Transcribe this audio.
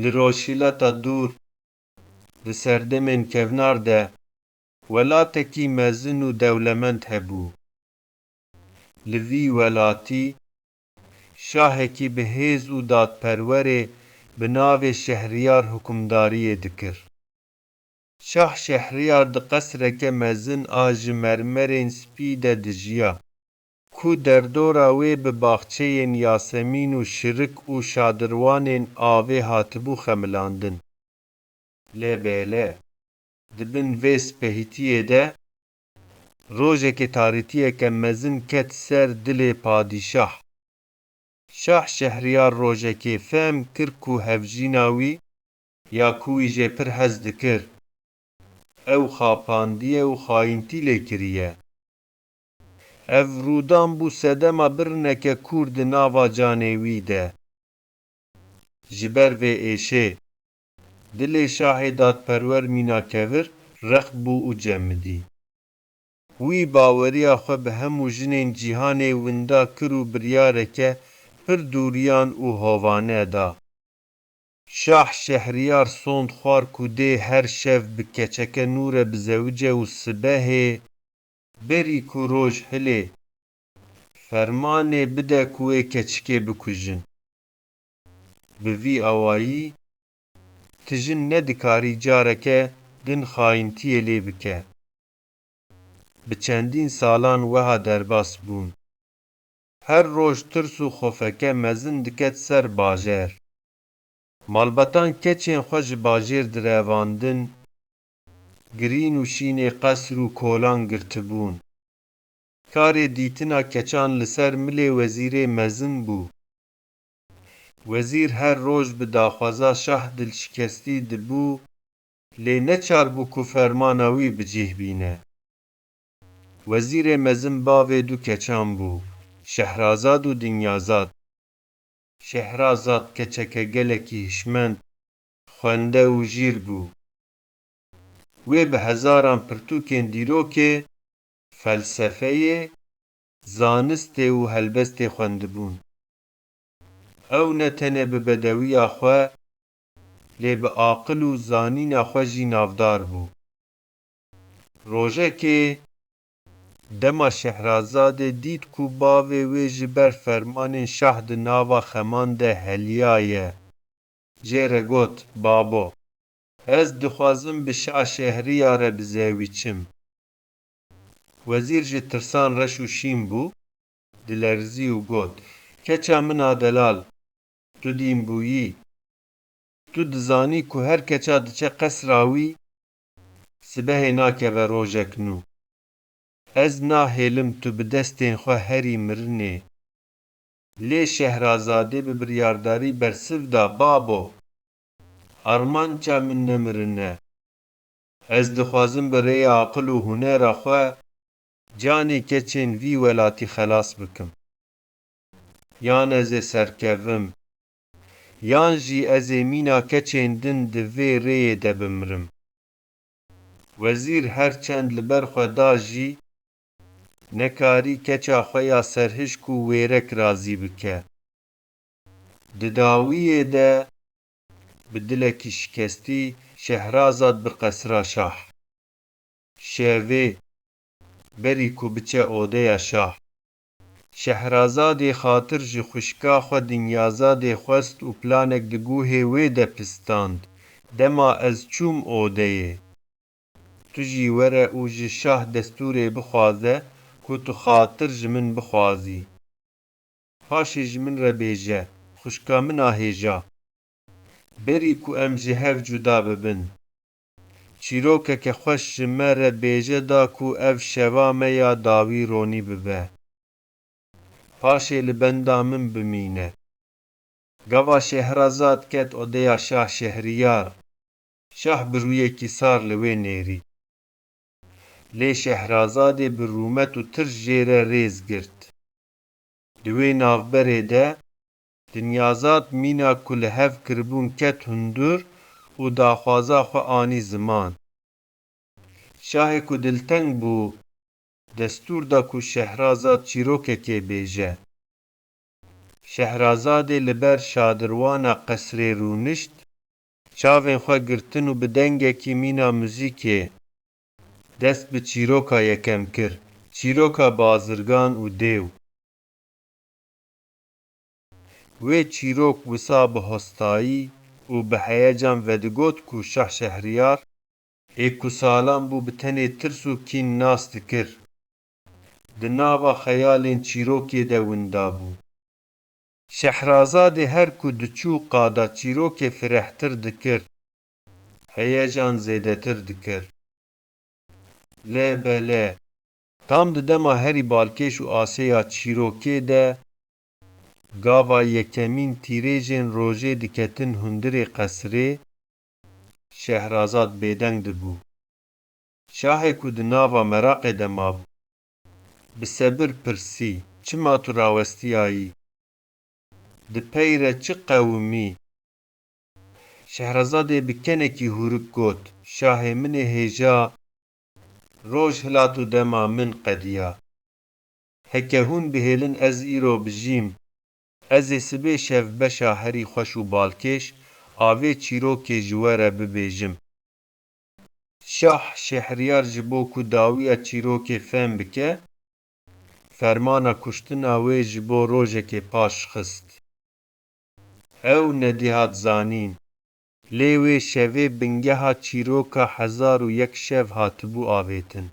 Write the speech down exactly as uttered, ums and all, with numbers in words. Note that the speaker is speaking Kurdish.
Li rojhilata dûr, di serdemên kevnar de, welatekî mezin û dewlemend hebû. Li vî welatî, şahekî bi hêz û dadperwerê bi navê Şehriyar hukimdariyê dikir. Şah Şehriyar di qesreke mezin a ji mermerên spî de dijiya, ku derdora wê bi baxçeyên yasemîn û şirik û şadirwanên avê hatibû xemilandin. Lê bêle, di bin vê spehîtiyê de, rojekê tarîtiyeke mezin ket ser dilê padîşah. Şah Şehriyar rojekê fehm kir ku hevjîna wî, ya ku wî jê pir hez dikir, ew xapandiye û xayîntî lê kiriye. Ev rûdan bû sedema birneke kûr di nava canê wî de. Ji ber vê êşê, dilê şahê dadperwer mîna kevir rex bû û cemidî. Wî baweriya xwe bi hemû jinên cîhanê winda kir û biryareke pir dûriyan û hovane da. Şah Şehriyar sond xwar ku dê her şev bi keçeke nû re bizewice û sibehê, berî ku roj hilê, fermanê bide ku wê keçikê bikujin. Bi vî awayî, tijin nedikarî careke din xayîntiyê lê bike. Bi çendîn salan weha derbas bûn. Her roj tirs û xofeke mezin diket ser bajer. Malbetan keçên xwe ji bajêr direvandin, girîn û şînê qesr û kolan girtibûn. Karê dîtina keçan li ser milê wezîrê mezin bû. Wezîr her roj bi daxwaza şah dilşikestî dibû, lê neçar bû ku fermana wî bi cih bîne. Wezîrê mezin bavê du keçan bû, Şehrazad û Dinyazad. Şehrazad keçeke gelekî hişmend, xwende û jîr bû. Wê bi hezaran pirtûkên dîrokê, felsefeyê, zanistê û helbestê xwendibûn. Ew ne tenê bi bedewiya xwe, lê bi aqil û zanîna xwe jî navdar bû. Rojekê, dema Şehrazadê dît ku bavê wê ji ber fermanên şah di nava xeman de heliyaye, jê re got, Babo, ez dixwazim bi Şah Şehriyar re bizewîçim. Wezîr ji tirsan reş û şîn bû, dilerzî û got, Keça min a delal, tu dîn bûyî. Tu dizanî ku her keça diçe qesra wî, sibehê nakeve rojek nû. Ez nahêlim tu bi destên xwe herî mirinê. Lê Şehrazadê bi biryardarî bersiv da, Babo, armanca min ne mirin e. Ez dixwazim bi rêya aqil û hunera xwe canê keçên vî welatî xelas bikim. Yan ez ê serkevim, yan jî ez ê mîna keçên din di vê rêyê de bimirim. Wezîr her çend li ber xwe da jî, nekarî keça xwe ya serhişk û wêrek razî bike. Di dawiyê de bi dilekî şikestî Şehrazad bi qesra şah. Şevê, berî ku biçe odeya şah, Şehrazadê xatir ji xwişka xwe Dinyazadê xwest û planek di guhê wê de pistand, Dema ez çûm odeyê, tu jî were û ji şah destûrê bixwaze ku tu xatir ji min bixwazî. Paşê ji min re bêje, xwişka min a hêja, berî ku em ji hev cuda bibin. Çîrokeke xweş ji me re bêje da ku ev şeva me ya dawî ronî bibe. Paşê li benda min bimîne. Gava Şehrazad ket odeya Şah Şehriyar, şah bi rûyekî sar li wê nêrî. Lê Şehrazadê bi rûmet û tirs jê re rêz girt. Di wê navberê de Dinyazad mîna ku li hev kiribûn ket hundir û daxwaza xwe anî ziman. Şahê ku dilteng bû, destûr da ku Şehrazad çîrokekê bêje. Şehrazadê li ber şadirwana qesrê rûnişt, Çavên xwe girtin û bi dengekî mîna muzîkê dest bi çîroka yekem kir, çîroka bazirgan û dêw. Wê çîrok wisa bi hostayî û bi heyecan vedigot ku Şah Şehriyar, ê ku salan bû bi tenê tirs û kîn nas dikir, di nava xeyalên çîrokê de winda bû. Şehrazadê her ku diçû qada çîrokê firehtir dikir, heyecan zêdetir dikir. Lê belê, tam di dema herî balkêş û asê ya çîrokê de, gava yekemîn tîrêjên rojê diketin hundirê qesrê, Şehrazad bêdeng dibû. Şahê ku di nava meraqê de mabû, bi sebir pirsî, çima tu rawestiyayî? Di pey re çi qewimî? Şehrazadê bi kenekî hûrik got, Şahê min ê hêja, roj hilat û dema min qediya. Heke hûn bihêlin ez îro bijîm, ez ê sibê şev beşa herî xweş û balkêş a vê çîrokê ji we re bibêjim. Şah Şehriyar ji bo ku dawiya çîrokê fehm bike, fermana kuştina wê ji bo rojekê paş xist. Ew nedihat zanîn, lê wê şevê bingeha çîroka Hezar û Yek Şev hatibû avêtin.